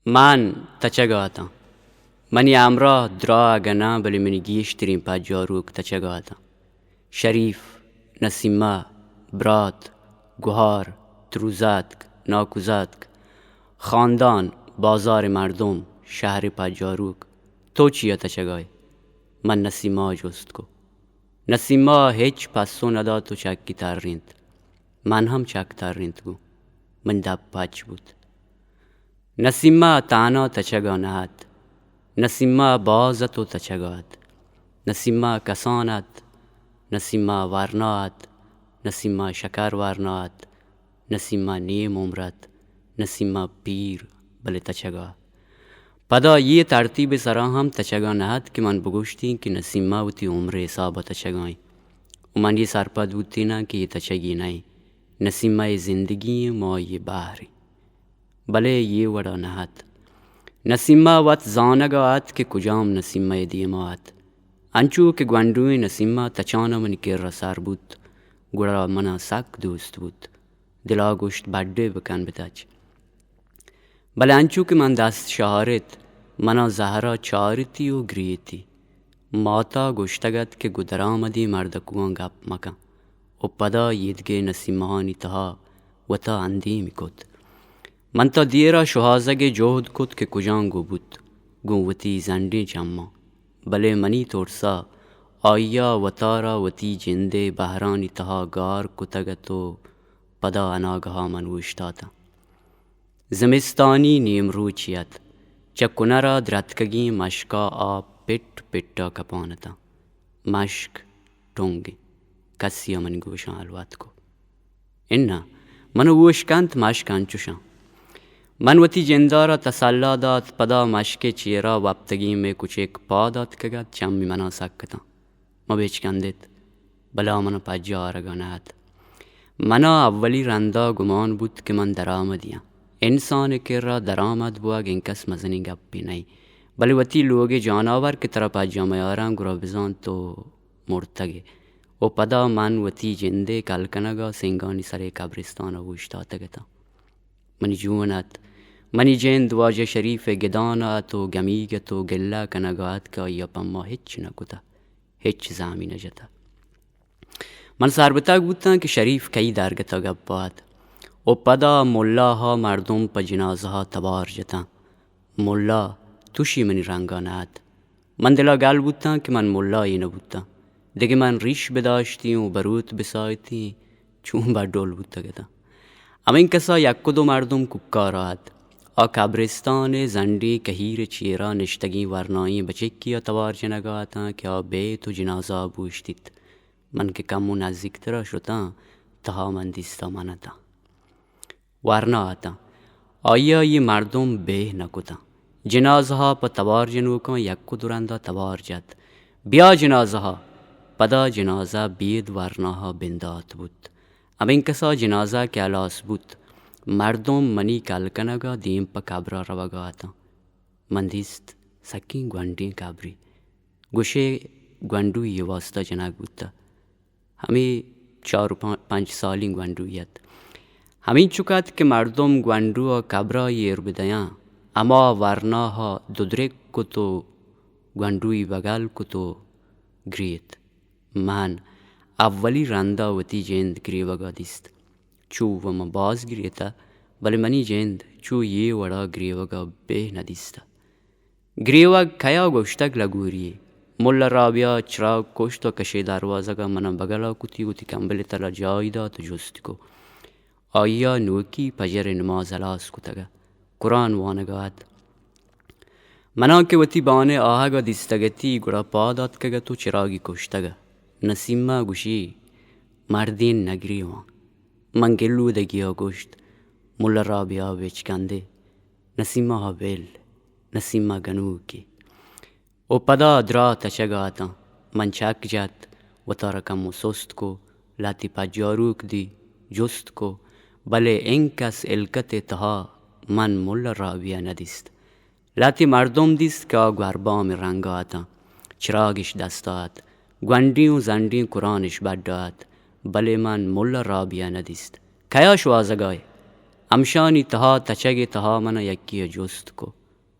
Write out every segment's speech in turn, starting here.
من تچگ ءَ اتاں۔ منی ہمراہ دراہ اگاں نہ، بلے منی گیشتریں پجاروک تچگ ءَ اتاں۔ شریف، نسیمہ، برات، گہار، تروزاتک، ناکوزاتک، خاندان، بازار ءِ مردم، شہر ءِ پجاروک، تو چیا تچگ ءَ ئے؟ من نسیمہ ءَ جست کو۔ نسیمہ ءَ ہچ پسو نہ دات ءُ چکی ترینت۔ من ہم چک ترینت گوں۔ منی دپ پچ بوت۔ نسیمہ تہنا تچگ ءَ نہ ات۔ نسیمہ باز ات ءُ تچگ ءَ ات۔ نسیمہ کسان ات۔ نسیمہ ورنا ات۔ نسیمہ شکر ورنا ات۔ نسیمہ نیم عمر ات۔ نسیمہ پیر، بلے تچگ ءَ۔ پدا اے ترتیب ءِ سرا ہم تچگ ءَ نہ ات کہ من بگوشتیں کہ نسیمہ وتی عمر ءِ حساب ءَ تچگ ءَ ایں۔ ءُ من اے سرپد بوتیناں کہ اے تچگی نہ ایں۔ نسیمہ ءِ زندگی ایں، ما آئی ءِ بہر ایں۔ بلے اے وڑا نہ ات۔ نسیمہ وت زانگ ءَ ات کہ کجام نسیمہ ءِ دیما ات۔ انچو کہ گونڈوئیں نسیمہ تچان ءَ منی کرا سر بوت، گڑا منا سک دوست بوت۔ دلا گوشت، بڈے بکن بتچ۔ بلے انچو کہ من دست شہارت، منا زہرا چارتی ءُ گریتی۔ ماتا گوشتگ ات کہ گوں درآمدیں مردکواں گپ مکن۔ ءُ پدا ایدگہ نسیمہانی تہا وتا اندیم کت۔ من تا دیرا شوہازگ ءِ جہد کت کہ کجام گوں بوت، گوں وتی زنڈیں چماں۔ بلے منی ترسا آئیا وتارا وتی جندئے بہرانی تہا گار کتگ ات ءُ پدا اناگہا من اوشتاتاں۔ زمستانی نیمروچے ات۔ چہ کنرا درتکگیں مشکا آپ پٹ پٹا کپان اتاں۔ مشک ٹنگ انت۔ کسیا منی گوشاں الوت کو۔ اناں، من ہوش کنت مشک انچوشاں۔ من وتی جندارا تسلا دات، پدا مشکے چیرا وپتگیں مئے کچک پاد آتکگ ات، چمی منا سک اتاں۔ ما بچکندت، بلا منا پجا آرگا نہ ات۔ منا اولی رندا گمان بوت کہ من درآمدی آں۔ انسان ءِ کرا درآمد بوگ انکس مزنیں گپے نہ انت، بلے وتی لوگ ءِ جاناور کہ ترا پجا میاراں، گڑا بزان تو مرتگ ئے۔ ءُ پدا من وتی جند ءِ کل کنگ ءَ سنگانی سر ءِ کبرستان ءَ اوشتاتگ اتاں۔ منی جون ات۔ منی جند واجہ شریف ءِ گدان ءَ ات ءُ گمیگ ات ءُ گلہ کنگ ءَ ات کہ آئی ءَ پہ ما ہچ نہ کتہ، ہچ زہمی نہ جتہ۔ من سربتگ بوتاں کہ شریف کئی درگت ءَ گپ ءَ ات۔ ءُ پدا ملا ءَ مردم پہ جنازہ ءَ توار جتاں۔ ملا تشی منی رنگ ءَ نہ ات۔ من دل ءَ گل بوتاں کہ من ملا یے نہ بوتاں۔ دگہ من ریش بداشتیں ءُ بروت بساہتیں، چون بڈول بوتگ اتاں۔ ہمینکسا یک ءُ دو مردم کوکار ءَ ات۔ آ کبرستان ءِ زنڈیں کہیر ءِ چیرا نشتگیں ورنائیں بچکی ءَ توار جنگ ءَ اتاں کہ آ بیت ءُ جنازہ ءَ بوشتیت۔ من کہ کمو نزیکتر ءَ شتاں، تہا من دیستہ من اتاں۔ ورنا اتاں۔ آئی ءَ اے مردم بیہ نہ کتاں۔ جنازہ ءَ پہ توار جنوکاں یک ءُ دو رندا توار جت۔ بیا جنازہ ءَ۔ پدا جنازہ بید ورنا ءَ بندات بوت۔ ہمینکسا جنازہ کہ ہلاس بوت، مردم منی کل کنگ ءَ دیم پہ کبر ءَ روگ ءَ اتاں۔ من دیست سکیں گونڈیں کبرے۔ گوشے گونڈوے ءِ واستا جنگ بوتہ۔ ہمے چار ءُ پا-، پنچ سالیں گونڈوے ات۔ ہمینچک ات کہ مردم گونڈو ءَ کبر ءَ ایر بدیاں، ہما ورنا ءَ دو درک کت ءُ گونڈوے بگل کت ءُ گریت۔ من اولی رندا وتی جند گریوگ ءَ دیست۔ چو و من باز گریتہ، بلے منی جند چو اے وڑا گریوگ ءَ بیہ نہ دیستہ۔ گریوگ کیا گوشتگ لگوری یے؟ ملا رابعہ چراگ کشت ءُ کش ءِ دروازگ ءَ منا بگل ءَ کتی، وتی کمبل ءِ تل ءَ جاہے دات ءُ جست کو۔ آئی ءَ نوکی پجر ءِ نماز ہلاس کتگ ءُ قرآن وانگ ءَ ات۔ منا کہ وتی بان ءِ آہگ ءَ دیستگ اتی، گڑا پاد آتکگ ات ءُ چراگے کشتگ ءُ نسیمہ گوشی، مردین نہ گریواں۔ من گلودگی ءَ گوشت، ملا رابعہ ءَ بچکندے، نسیمہ ءَ بل، نسیمہ گنوکے۔ ءُ پدا دراہ تچگ ءَ اتاں۔ من چک جت، وتارا کمو سست کو، لہتے پجاروک دی، جست کو، بلے انکس ہلکت ءِ تہا من ملا رابعہ نہ دیست۔ لہتے مردم دیست کہ آ گوربام ءِ رنگ ءَ اتاں۔ چراگ اش دست ءَ ات۔ گونڈیں ءُ زنڈیں قرآن اش بڈ ءَ ات۔ بلے من ملا رابعہ نہ دیست۔ کیا شوہازگ ءَ ئے؟ ہمشانی تہا، تچگ ءِ تہا من ءَ یکے ءَ جست کو،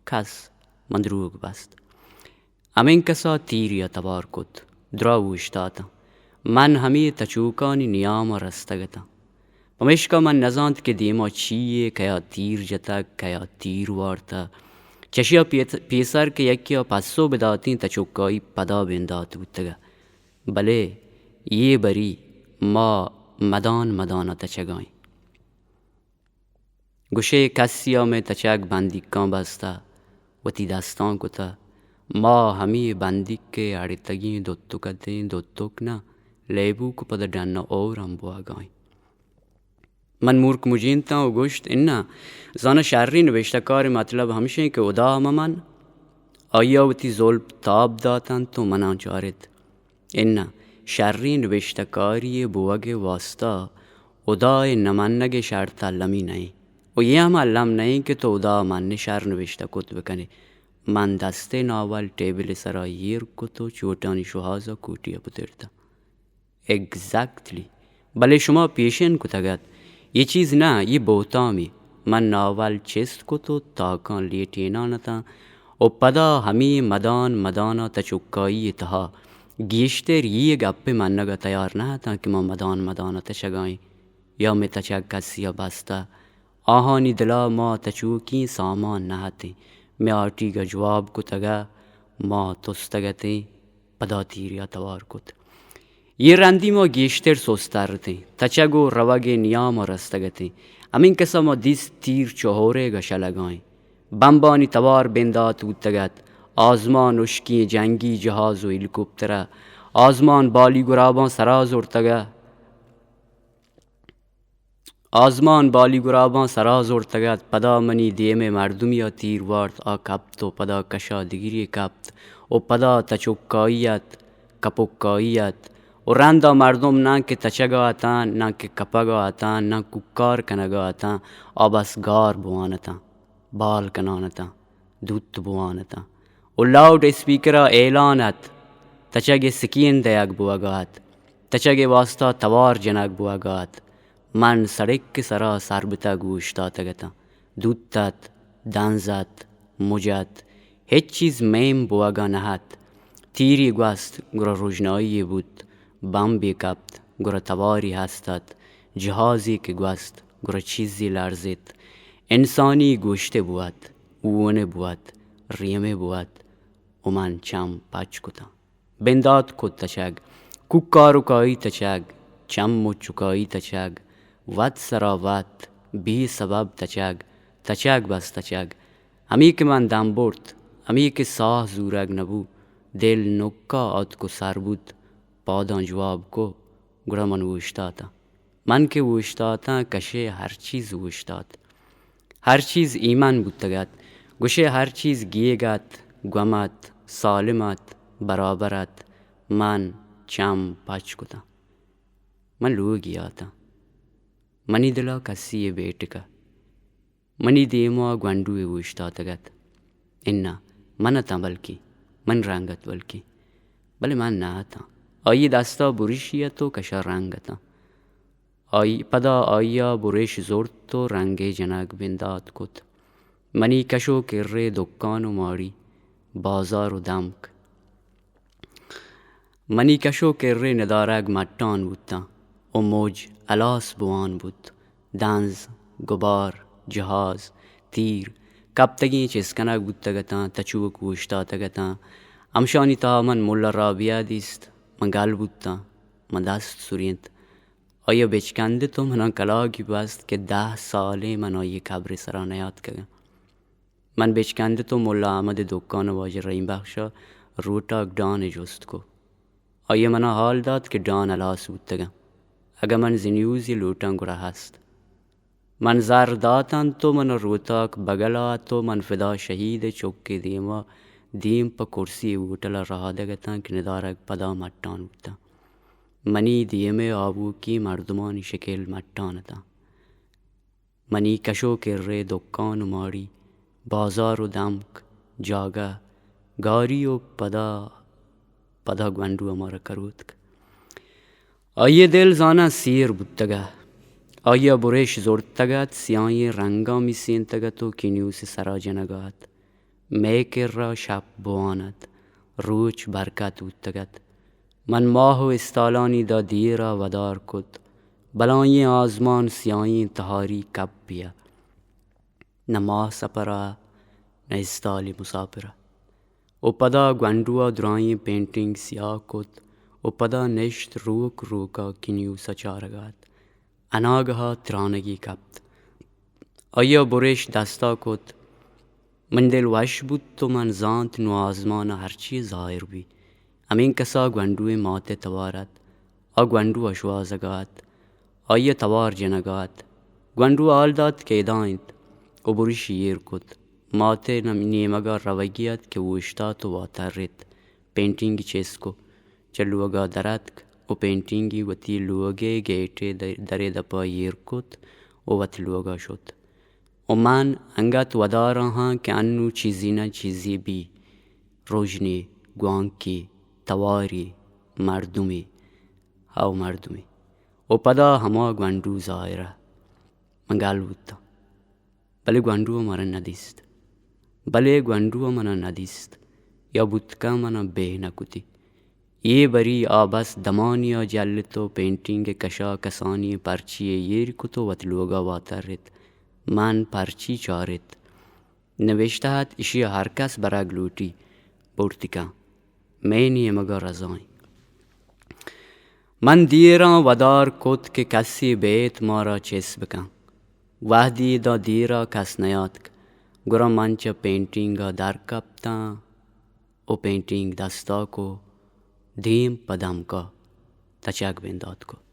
کس؟ من دروگ بست۔ ہمینکس ءَ تیرے ءَ توار کت، درا اوشتاتاں۔ من ہمے تچوکانی نیام ءَ رستگ اتاں۔ پمیشکا من نزانت کہ دیما چی یے، کیا تیر جتگ، کیا تیر وارتہ۔ چشیا پیت-، پیسر کہ یکے ءَ پسو بداتیں، تچوکائی پدا بندات بوتگ ات۔ بلے اے بری ما مدان مدان ءَ تچگائیں۔ گوشے کسی ءَ مئے تچگ بندیکاں بستہ، وتی دستاں کتہ۔ ما ہمے بندیک ءِ اڑتگیں دوتک اتیں، دوتک نہ، لیبوک، پدا ڈن ءَ اور ہم بوہگائیں۔ من مورک مجینتاں و گوشت، اناں، زاناں شریں نبشتہ کارے مطلب ہمشیں کہ ہدا مہ من۔ آئی ءَ وتی زلپ تاب داتنت و مناں چارت۔ اناں، شریں نبشتہ کارے ءِ بوگ ءِ واستا ہدا ءِ نہ منگ ءِ شرط المی نہ انت۔ و اے ہم الم نہ انت کہ تو ہدا ءَ من ءِ شر نبشتہ کت بکن ئے۔ من دست ءِ ناول ٹیبل ءِ سرا ایر کت و چوٹانی شوہاز ءَ کوٹی ءَ پترتاں۔ ایگزیکٹلی۔ بلے شما پیشن کتگ ات۔ اے چیز نہ، اے بہتامے۔ من ناول چست کت و تاکاں لیٹینان اتاں و پدا ہمے مدان مدان ءَ تچکائی ءِ تہا گیشتر اے گپ ءِ منگ ءَ تیار نہ اتاں کہ ما مدان مدان ءَ تچگائیں یا مئے تچگ کسی ءَ بستہ۔ آہانی دل ءَ ما تچوکیں سامان نہ اتیں۔ مئے ہاٹیگ ءَ جواب کتگ ءَ ما تستگ اتیں۔ پدا تیرے ءَ توار کت۔ اے رندی ما گیشتر سستر اتیں۔ تچگ و روگ ءِ نیام ءَ رستگ اتیں۔ ہمینکس ءَ ما دیست تیر چہ ہورے گشا لگائیں۔ بمبانی توار بندات بوتگ ات۔ آزمان ہشکیں جنگی جہاز و ہیلیکوپتر ءَ آزمان بالی گراباں سرا زرتگ ءَ آزمان بالی گراباں سرا زرتگ ات، پدا منی دیم ءِ مردمے ءَ تیر وارت، آ کپت و پدا کش ءَ دگرے کپت و پدا تچکائی ات، کپکائی ات و رند ءَ مردم ناں کہ تچگ ءَ اتاں، ناں کہ کپگ ءَ اتاں، ناں کوکار کنگ ءَ اتاں، آ بس گار بوان اتاں۔ بال کنان اتاں، دوت بوان اتاں و لاؤڈ اسپیکر ءَ اعلان ات، تچگ ءِ سکین دئیگ بوگ ءَ ات، تچگ ءِ واستا توار جنگ بوگ ءَ ات۔ من سڑک ءِ سرا سربتگ اوشتاتگ اتاں۔ دوت ات، دنز ات، مج ات، ہچ چیز میم بوگ ءَ نہ ات۔ تیرے گوست، گڑا رژنائی یے بوت، بمبے کپت، گڑا توارے ہست ات، جہازے کہ گوست، گڑا چیزے لرزت۔ انسانی گوشتے بوت، ہون ءَ بوت، ریم ءَ بوت و من چم پچ کتاں۔ بندات کت تچگ، کوکار و کائی تچگ، چم و چکائی تچگ، وت سرا وت، بے سبب تچگ، تچگ بس تچگ۔ ہمے کہ من دم برت، ہمے کہ ساہ زورگ نہ بو، دل نکا آتک و سر بوت، پاداں جواب کو، گڑا من اوشتاتاں۔ من کہ اوشتاتاں، کشے ہر چیز اوشتات۔ ہر چیز ایمن بوتگ ات۔ گوشے ہر چیز گیگ ات، گوم ات، سالم ات، برابر ات۔ من چم پچ کتاں۔ من لوگی آتاں۔ منی دل ءَ کسی یے بیٹک ات۔ منی دیم ءَ گونڈوے اوشتاتگ ات۔ اناں، من اتاں بلکیں، من رنگ ات بلکیں۔ بلے من نہ اتاں۔ آئی ءِ دست ءَ برشے ات و کش ءَ رنگ اتاں۔ آئی، پدا آئی ءَ برش زرت و رنگے جنگ بندات کت۔ منی کش و کر ءِ دکان و ماڑی، بازار و دمک۔ منی کش و کر ءِ ندارگ مٹان بوتاں و موج ہلاس بوان بوت۔ دنز، گبار، جہاز، تیر، کپتگیں چست کنگ بوتگ اتاں، تچوک اوشتاتگ اتاں۔ ہمشانی تہا من ملا رابعہ دیست۔ من گل بوتاں۔ من دست سرینت۔ آئی ءَ بچکندت و منا کلاگی بست کہ دہ سالیں من آئی ءِ کبر ءِ سرا نیاتکگاں۔ من بچکندت و ملا احمد ءِ دکان ءَ واجہ رحیم بخش ءَ روٹاک ڈان ءِ جست کو۔ آئی ءَ منا حال دات کہ ڈان ہلاس بوتگاں۔ اگاں من زنیوزے لوٹاں گڑا ہست۔ من زر داتنت و منا روتاک بگل ءَ ات و من فدا شہید ءِ چک ءِ دیم ءَ دیم پہ کرسی ءِ ہوٹل ءَ رہادگ اتاں کہ ندارگ پدا مٹان بوتاں۔ منی دیم ءِ آوکی مردمانی شکل مٹان اتاں۔ منی کش و کر ءِ دکان و ماڑی، بازار و دمک، جاگہ، گاری و پدا، پدا گونڈو ءَ مارا کروتک۔ آئی ءِ دل زاناں سیر بوتگ ءَ۔ آئی ءَ برش زرتگ ات، سیاہیں رنگاں میسینتگ ات ءُ کینیوس ءِ سرا جنگ ءَ ات۔ مئے کرا شپ بوان ات، روچ برکت بوتگ ات۔ من ماہ ءُ استالانی داں دیر ءَ ودار کت، بلائیں آزمان سیاہیں تہاری کپے ءَ۔ نہ ماہ سپر ءَ، نہ استالی مساپر ءَ۔ ءُ پدا گونڈو ءَ درائیں پینٹنگ سیاہ کت ءُ پدا نشت روک روک ءَ کینیوس ءَ چارگ ءَ ات۔ اناگہ ءَ ترانگے کپت۔ آئی ءَ برش دست ءَ کت۔ من دل وش بوت ءُ من زانت نوں آزمان ءَ ہرچی زاہر بی۔ ہمینکس ءَ گونڈو ءِ مات ءِ توار ات۔ آ گونڈو ءَ شوہازگ ءَ ات۔ آئی ءَ توار جنگ ءَ ات۔ گونڈو ءَ ہال دات کہ ادا انت ءُ برشی ایر کت۔ مات ءِ نم-، نیمگ ءَ روگی ات کہ اوشتات ءُ واترت۔ پینٹنگی چست کت۔ چہ لوگ ءَ در اتک ءُ پینٹنگی وتی لوگ ءِ گیٹ ءِ در-، در ءِ دپ ءَ ایر کت ءُ وت لوگ ءَ شت۔ ءُ من انگت ودار ءَ آں کہ انوں چیزے نہ چیزے بی، رژنے، گوانکے، توارے، مردمے، ہئو مردمے۔ ءُ پدا ہما گونڈو زاہر ءَ۔ من گل بوتاں۔ بلے گونڈو ءَ من ءَ نہ دیست۔ بلے گونڈو ءَ من ءَ نہ دیست یا بوت کن من ءَ بے نہ کتی۔ اے بری آ بس دمانی ءَ جلت ءُ پینٹنگ ءِ کش ءَ کسانی پرچی ءَ ایر کت ءُ وت لوگ ءَ واترت۔ من پرچی چارت۔ نبشتہ ات، ایشی ءَ ہر کس برگ لوٹی، برت کن۔ مئے نیمگ ءَ رضا ایں۔ من دیراں ودار کت کہ کسے بیت مارا چست بکن۔ وہدی داں دیر ءَ کس نیاتک، گڑا من چہ پینٹنگ ءَ در کپتاں ءُ پینٹنگ دست ءَ کت، دیم پہ دمک ءَ تچگ بندات کت۔